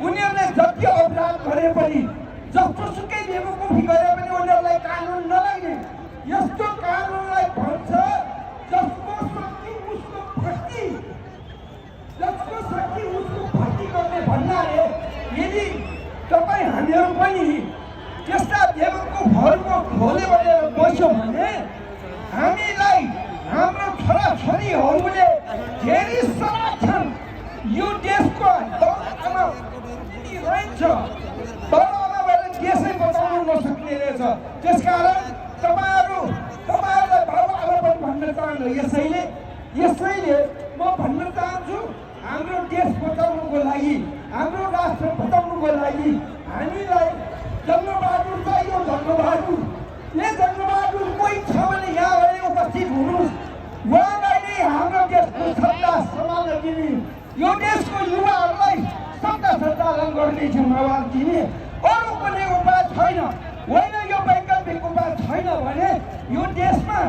उनीहरूले जति अपराध गरे पनि जस्तोसुकै बेवकुफी गरे पनि उनीहरूलाई कानुन नलाग्ने यस्तो कानुनलाई भन्छ जसको शक्ति उसको भक्ति गर्ने भन्नाले यदि तपाईँ हामीहरू पनि त्यस्ता बेवकुफहरूको खोले बनेर बस्यौँ भने हामीलाई हाम्रो छोराछोरीहरूले धेरै सराप छन्। यो देशको बाबुआमा रहन्छ, बाबुआमाबाट देशै बचाउन नसक्ने रहेछ। त्यसकारण तपाईँहरूलाई बाबुआमा पनि भन्न चाहन्छु। यसैले म भन्न चाहन्छु हाम्रो देश बचाउनुको लागि, हाम्रो राष्ट्र बचाउनुको लागि हामीलाई जङ्गबहादुर चाहियो। जङ्गबहादुर कोही छ भने यहाँ गएर उपस्थित हुनुहोस्। उहाँलाई नै हाम्रो देशको सत्ता सम्हाल्न दिने, यो देशको युवाहरूलाई सत्ता सञ्चालन गर्ने जिम्मेवार दिने अरू कुनै उपाय छैन। होइन यो वैकल्पिक उपाय छैन भने यो देशमा